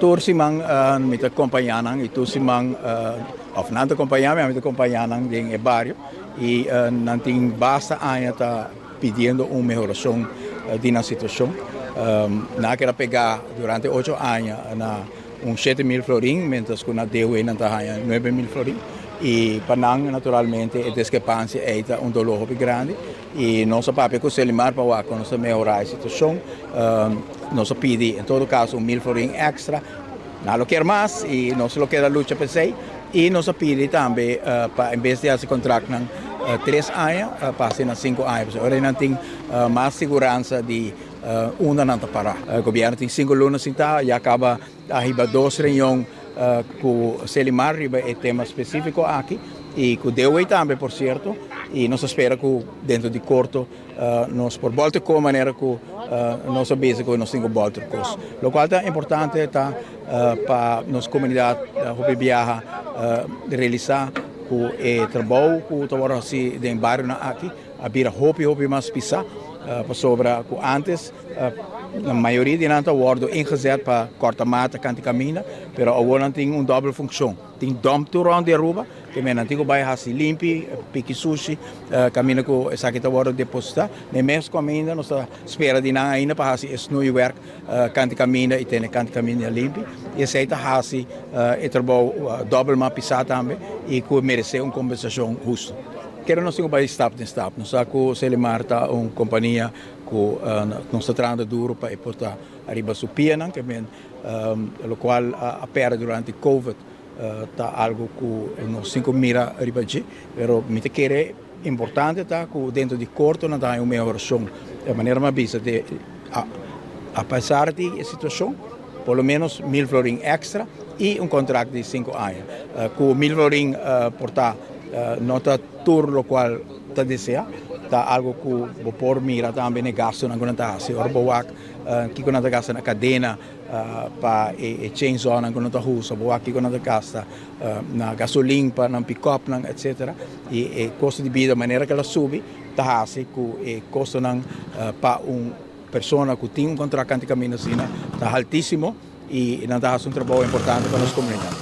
Tur siman mi ta acompaña nan y tur siman of nan ta acompaña mi, ami ta acompaña nan den e bario y nan tin basta aña ta pidiendo un mehoracion di nan situacion. Nan a keda pega durante 8 aña na un 7000 florin, mientras cu na DOW nan ta haya 9000 florin. Y pa nan, naturalmente, e discrepancia ta un dolor hopi grandi y nos a papia cu Selimar pa wak con nos mehora e situacion. Nos a pidi, en todo caso, un 1000 florin extra. Nan lo kier mas y nos lo keda lucha p'esey. Y nos a pidi tambe pa, en bes di e contract nan 3 aña, pasa na 5 aña. Awor nan tin mas seguransa di unda nan ta para. Gobierno tin 5 luna sinta, ya caba a hiba dos reunion cu Selimar riba e tema specifico aki y cu DOW tambe, por cierto, y nos ta spera cu dentro di corto nos por bolbe cu manera cu nos a bisa cu nos tin cu bolbe cos. Lo cual ta importante ta pa nos comunidad hopi biaha realisa cu e trabou cu ta wordo haci den bario aki a bira hopi hopi mas pisa, pasobra cu antes na mayoria di nan ta wordo ingezet pa corta mata cant'i caminda, pero awor nan tin un dobbel funccion. Tin dump tur rond di Aruba, kiermen nan tin cu bay hasi limpi, piki sushi, caminda cu esaki ta wordo deposita. Na mes caminda nos ta spera di nan ainda pa hasi snoeiwerk cant'i caminda y tene cant'i caminda limpi. Y esey ta hasi e trabou dobbel mas pisa tambe y cu merece un compensacion husto. Kere nos tin cu bay stap den stap. Nos sa cu Selimar ta un compania cu nos ta trahando duro pa e por ta ariba su pianan, kiermen lo cual a perde durante COVID ta algo cu nos tin cu mira riba dje, pero mi ta kere importante ta cu dentro di corto nan ta un mehoracion. Di manera mi a bisa, a pesar di e situacion, por lo menos 1000 florin extra y un contract di 5 aña. Cu 1000 florin por ta no ta tur lo cual ta desea, ta algo cu bo por mira tambe na gasto nan cu nan ta haci. Ora bo wak kico nan ta gasta na cadena pa e chainsaw nan cu nan ta usa, bo wak kico nan ta gasta na gasolin pa nan pick-up nan, etc. Y e costo di bida, manera cu el a subi, ta haci cu e costo nan pa un persona cu tin un contract cant'i caminda asina ta altisimo y nan ta haci un trabou importante pa nos comunidad.